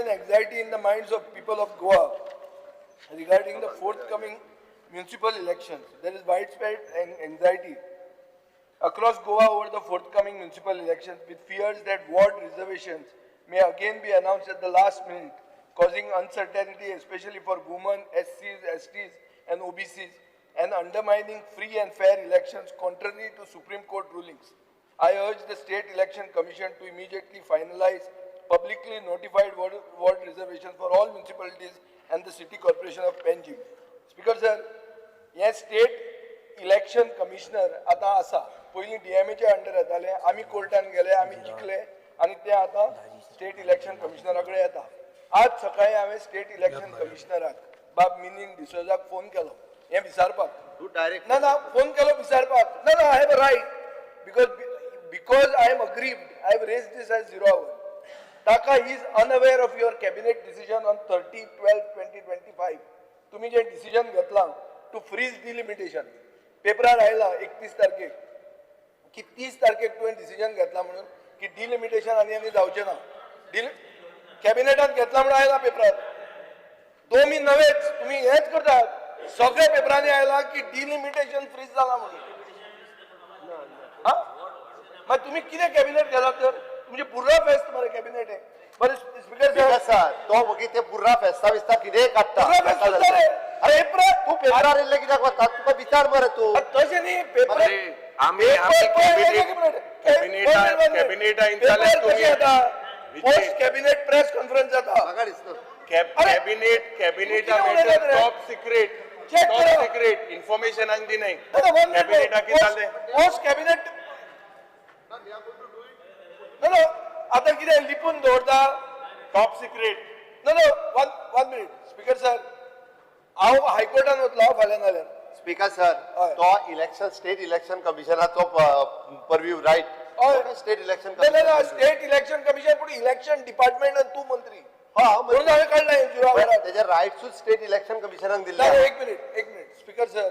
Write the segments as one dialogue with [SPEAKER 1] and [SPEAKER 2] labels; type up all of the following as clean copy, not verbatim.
[SPEAKER 1] an anxiety in the minds of people of Goa regarding the forthcoming municipal elections. There is widespread anxiety across Goa over the forthcoming municipal elections, with fears that ward reservations may again be announced at the last minute, causing uncertainty especially for women, SCs, STs and OBCs, and undermining free and fair elections contrary to Supreme Court rulings. I urge the State Election Commission to immediately finalize publicly notified ward reservations for all municipalities and the City Corporation of Panjim. Speaker sir, हे state election commissioner आतां आसा. पयलीं डीएमएच्या under येताले. आमी कोर्टान गेले, आमी जिखले आनी ते आतां स्टेट इलेक्शन कमिशनरा कडेन येता. आज सकाळी हांवें स्टेट इलेक्शन कमिशनराक बाब मिनीन डिसोजाक फोन केलो हें विचारपाक.
[SPEAKER 2] तूं डायरेक्ट
[SPEAKER 1] ना ना, फोन केलो विचारपाक. ना ना, I have a right because I am aggrieved. I have raised this as Zero Hour. ताका, he is unaware of your cabinet decision on 30/12/2025. तुम्ही जे डिसिजन घेतला टू फ्रीज डिलिमिटेशन, पेपरार आयला 31 तारखेक की 30 तारखेक तुवें डिसिजन घेतला म्हणून की डिलिमिटेशन आनी आनी जावचें ना. डिल कॅबिनेटान घेतला म्हणून आयला पेपरार. दोमी नवेच तुम्ही हेच करतात. सगळ्या पेपरांनी आयला की डिलिमिटेशन फ्रीज जाला म्हणून. हा, मग तुम्ही कितें कॅबिनेट केला तर तुमचे पुर्रा फेस्त मरे कॅबिनेट आहे. बरें स्पीकर.
[SPEAKER 2] स्पीकर सर, तो मागीर ते पुर्रा फेस्ता बिस्ता कितेंय काडटा.
[SPEAKER 1] पुर्रा फेस्त सुद्दां रे. अरे पेपर
[SPEAKER 2] तूं पेपरार येयल्लें कित्याक वता? तुका विचार मरे तूं.
[SPEAKER 1] तशें न्ही, पेपर
[SPEAKER 3] अरे, आमी आमी कॅबिनेटा
[SPEAKER 1] पोस्ट कॅबिनेट प्रेस कॉन्फरन्स जाता.
[SPEAKER 2] म्हाका दिसता
[SPEAKER 1] अरे,
[SPEAKER 3] कॅबिनेट कॅबिनेटा
[SPEAKER 1] तूं कितें उलयता रे?
[SPEAKER 3] Top secret.
[SPEAKER 1] Check
[SPEAKER 3] top
[SPEAKER 1] करा.
[SPEAKER 3] सिक्रेट इन्फॉर्मेशन आनी दिनाय. कॅबिनेटा कितें जालें?
[SPEAKER 1] पोस्ट कॅबिनेट ना ना, आता कितें लिपून दवरता?
[SPEAKER 3] Top secret.
[SPEAKER 1] No no, one minute, Speaker sir. हांव हायकोर्टान वतलो हांव फाल्यां नाल्यार.
[SPEAKER 2] स्पीकर सर,
[SPEAKER 1] हय.
[SPEAKER 2] तो इलेक्शन स्टेट इलेक्शन कमिशनाचो परव्यू, रायट?
[SPEAKER 1] हय.
[SPEAKER 2] स्टेट इलेक्शन
[SPEAKER 1] ना ना ना, स्टेट इलेक्शन कमिशन, पूण इलेक्शन डिपार्टमेंट तूं मंत्री
[SPEAKER 2] हा.
[SPEAKER 1] म्हणून हांवें काडला हें झिरो आवरार.
[SPEAKER 2] तेजे रायट्सूच स्टेट इलेक्शन कमिशनाक दिल्ले.
[SPEAKER 1] ना, एक मिनिट, एक मिनिट. स्पीकर सर,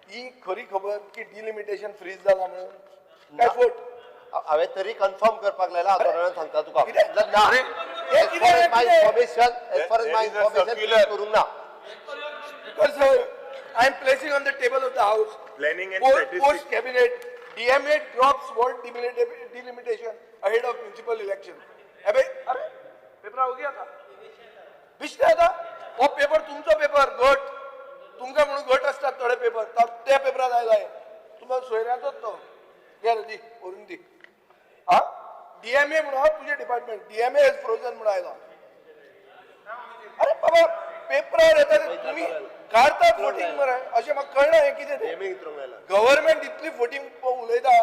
[SPEAKER 1] ही खरी खबर की डिलिमिटेशन फ्रीज जाला म्हणून काय फोट?
[SPEAKER 2] हांवें तरी कन्फर्म करपाक लायला. हांव थोड्या वेळान सांगता तुका.
[SPEAKER 1] कितें?
[SPEAKER 2] ना.
[SPEAKER 1] हे
[SPEAKER 2] एज
[SPEAKER 1] कितें?
[SPEAKER 2] फार एज my
[SPEAKER 1] कितें?
[SPEAKER 2] Information, as far as
[SPEAKER 3] There
[SPEAKER 2] my
[SPEAKER 3] is a
[SPEAKER 2] information,
[SPEAKER 3] circular.
[SPEAKER 2] करूंक ना.
[SPEAKER 1] Because sir, I am placing on the table of the house.
[SPEAKER 3] Planning and
[SPEAKER 1] Post
[SPEAKER 3] statistics.
[SPEAKER 1] Cabinet, DMA drops ward delimitation ahead of municipal election. अबे अरे, paper हो गया था बेश्टे. आता हो paper तुमचो पेपर घट तुमकां म्हणून घट असतात थोडे पेपर. त्या पेपरात आयला. तुमकां सोयऱ्याचोच तो. घे रे, दी व्हरून दी. हा, डीएमए म्हणून हा तुझे डिपार्टमेंट, डीएमए is frozen म्हणून आयला. अरे बाबा, पेपरार येता ते तुम्ही काडतात फोटींग मरे. अशें म्हाका कळना हें कितें तें.
[SPEAKER 2] डीएमए उतरूंक लायला.
[SPEAKER 1] गव्हर्मेंट इतली फोटींग उलयता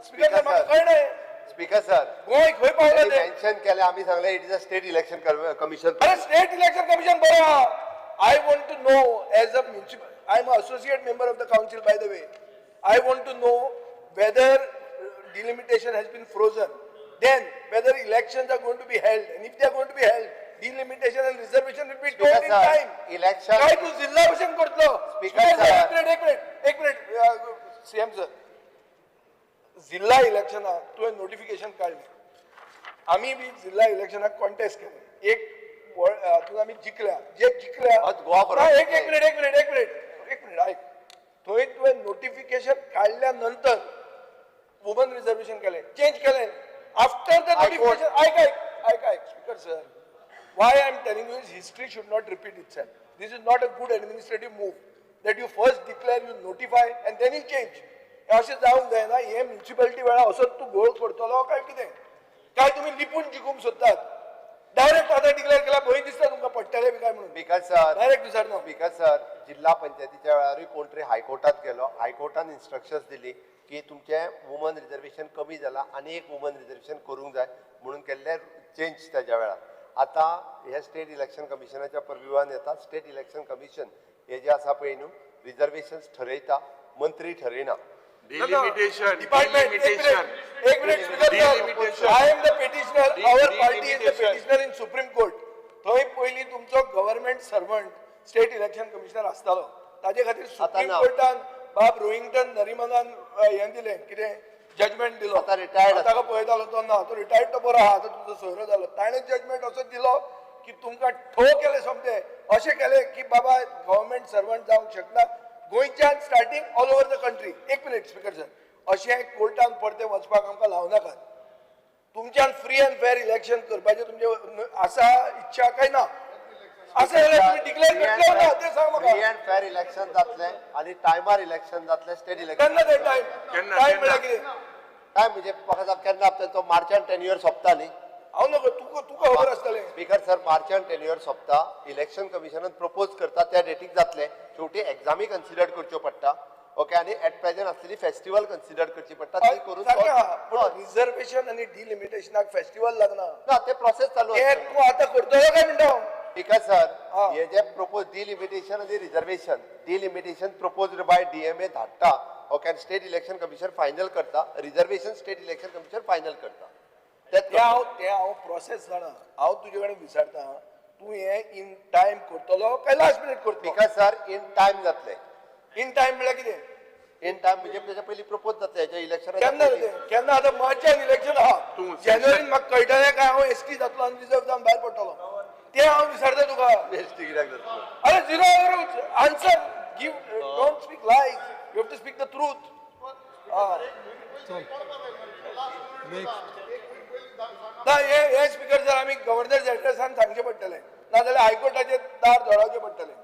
[SPEAKER 1] स्पीकर,
[SPEAKER 2] Speaker,
[SPEAKER 1] म्हाका
[SPEAKER 2] sir.
[SPEAKER 1] कळना हें.
[SPEAKER 2] स्पीकर सर,
[SPEAKER 1] गोंय खंय पावला ते.
[SPEAKER 2] मेन्शन केलें, आमी सांगलें, it is a State Election Commission.
[SPEAKER 1] अरे, स्टेट इलेक्शन कमिशन बरो आहा. I want to know as a municipal, I am associate member of the council, by the way. I want to know whether delimitation has been frozen, then whether elections are going to be held, and if they are going to be held, delimitation and reservation will be
[SPEAKER 2] Speaker
[SPEAKER 1] told in
[SPEAKER 2] sir,
[SPEAKER 1] time.
[SPEAKER 2] election-
[SPEAKER 1] काय तू जिल्हा भशेन करतलो?
[SPEAKER 2] Speaker
[SPEAKER 1] Speaker sir,
[SPEAKER 2] sir.
[SPEAKER 1] एक minute, एक minute, एक minute, CM sir. जिल्हा इलेक्शनाक तुवें नोटिफिकेशन काडलें. आमी बी जिल्हा इलेक्शनाक कॉन्टेस्ट केलें. एक हातूंत आमी जिखल्या, जे जिखल्या
[SPEAKER 2] हय, गोवा बरोबर.
[SPEAKER 1] ना, एक एक मिनिट, एक मिनिट, एक मिनिट, एक मिनिट, ऐक. थंय तुवें नोटिफिकेशन काडल्या नंतर वुमन रिझर्वेशन केलें, चेंज केलें after the
[SPEAKER 2] High Court.
[SPEAKER 1] Notification. ऐक ऐक ऐक ऐक, Speaker sir, why I am telling you is history should not repeat itself. This is not a good administrative move that you first declare, you notify and then you change. हे अशें जावंक जायना. हे municipality वेळार असोच तूं घोळ करतलो काय कितें? काय तुमी लिपून जिखूंक सोदतात? डायरेक्ट आतां डिक्लेअर केला, भंय दिसता तुमकां पडटले बी काय म्हणून.
[SPEAKER 2] स्पीकर सर,
[SPEAKER 1] डायरेक्ट विचारना.
[SPEAKER 2] स्पीकर सर, जिल्हा पंचायतीच्या वेळारूय कोण तरी हायकोर्टात गेलो. हायकोर्टान इन्स्ट्रक्शन्स दिली की तुमचें वुमन रिजर्वेशन कमी जाला आनी एक वुमन रिजर्वेशन करूंक जाय म्हणून केल्ले चेंज त्याच्या वेळार. आतां हे स्टेट इलेक्शन कमिशनाच्या परव्युवान येता. स्टेट इलेक्शन कमिशन हे जे आसा पळय न्हू, रिजर्वेशन्स ठरयता, मंत्री ठरयना.
[SPEAKER 3] Delimitation.
[SPEAKER 1] Department, एक
[SPEAKER 3] Delimitation.
[SPEAKER 1] Minute, एक minute, speaker.
[SPEAKER 3] Delimitation.
[SPEAKER 1] I am the petitioner. Our party is the
[SPEAKER 3] Delimitation.
[SPEAKER 1] Petitioner in Supreme Court. थंय पयलीं तुमचो government servant State Election Commissioner आसतालो. ताजे खातीर सुप्रीम
[SPEAKER 2] ना.
[SPEAKER 1] कोर्टान बाब रोहिंगटन नरिमनान हें दिलें कितें, जजमेंट दिलो.
[SPEAKER 2] आतां retired आसा.
[SPEAKER 1] ताका पळयतालो तो. ना, तो रिटायर्ड तो बरो आहा. आतां तुजो सोयरो जालो. ताणें जजमेंट असो दिलो. की तुमकां ठो केले सोमते, अशें केलें की बाबा गव्हर्मेंट सर्वंट जावंक शकना गोंयच्यान starting all over the country. एक मिनिट स्पीकर सर, अशें कोर्टान परतें वचपाक आमकां लावं नाकात. तुमच्यान फ्री अँड फेर इलेक्शन करपाचें तुमचें आसा इच्छा काय ना? आसा जाल्यार तुमी डिक्लेअर करतले ना तें सांग
[SPEAKER 2] फ्री
[SPEAKER 1] म्हाका.
[SPEAKER 2] अँड फेर इलेक्शन जातलें आनी टायमार इलेक्शन जातलें, स्टेट इलेक्शन.
[SPEAKER 1] केन्ना तें टायम?
[SPEAKER 3] केन्ना,
[SPEAKER 1] टायम
[SPEAKER 3] केन्ना?
[SPEAKER 1] म्हळ्यार कितें?
[SPEAKER 2] टायम म्हणजे म्हाका सांग केन्ना तेंचो मार्चान टेन्युअर सोंपता न्ही.
[SPEAKER 1] हांव नको, तुका तुका खबर आसतलें.
[SPEAKER 2] स्पीकर सर, मार्चान टेन्युअर सोंपता, इलेक्शन कमिशनान प्रपोज करता त्या डेटीक जातलें. शेवटी एग्जामी कन्सिडर करच्यो पडटा, ओके, आनी एट प्रेझेंट आसलेली फेस्टिवल कन्सिडर करची पडटा, ती करून.
[SPEAKER 1] सारकें आहा, पूण रिझर्वेशन आनी डिलिमिटेशनाक फेस्टिवल लागना.
[SPEAKER 2] ना, ते प्रोसेस चालू
[SPEAKER 1] तें
[SPEAKER 2] आसता.
[SPEAKER 1] तूं आतां करतलो काय म्हणटा हांव?
[SPEAKER 2] स्पीकर सर,
[SPEAKER 1] हा.
[SPEAKER 2] हे जे प्रपोज डिलिमिटेशन आनी reservation, delimitation propose by DMA धाडटा, ओके, आनी स्टेट इलेक्शन कमिशन फायनल करता, reservation state election commission final करता. तेच
[SPEAKER 1] तें हांव प्रोसेस जाणा. हांव तुजे कडेन विचारता, तूं हें इन टायम करतलो काय लास्ट मिनीट करतलो?
[SPEAKER 2] स्पीकर सर, इन टायम जातले.
[SPEAKER 1] इन टायम म्हळ्यार कितें?
[SPEAKER 2] इन टायम म्हणजे तेच्या पयलीं प्रपोज जातले हेच्या
[SPEAKER 1] केन्ना
[SPEAKER 2] इलेक्शना.
[SPEAKER 1] जातलें? केन्ना? आतां मार्चान इलेक्शन आहा.
[SPEAKER 3] तूं
[SPEAKER 1] जानेवारीन म्हाका कळटलें काय हांव एसटी जातलो आनी रिजर्व जावन भायर पडटलो तें हांव विचारता तुका.
[SPEAKER 2] एसटी कित्याक जातलो?
[SPEAKER 1] अरे, zero answer give, don't speak lies, you have to speak the truth. ना, हे हे स्पीकर सर, आमी गव्हर्नर एड्रेसान सांगचें पडटलें, नाजाल्यार हायकोर्टाचें दार धोडावचें पडटलें.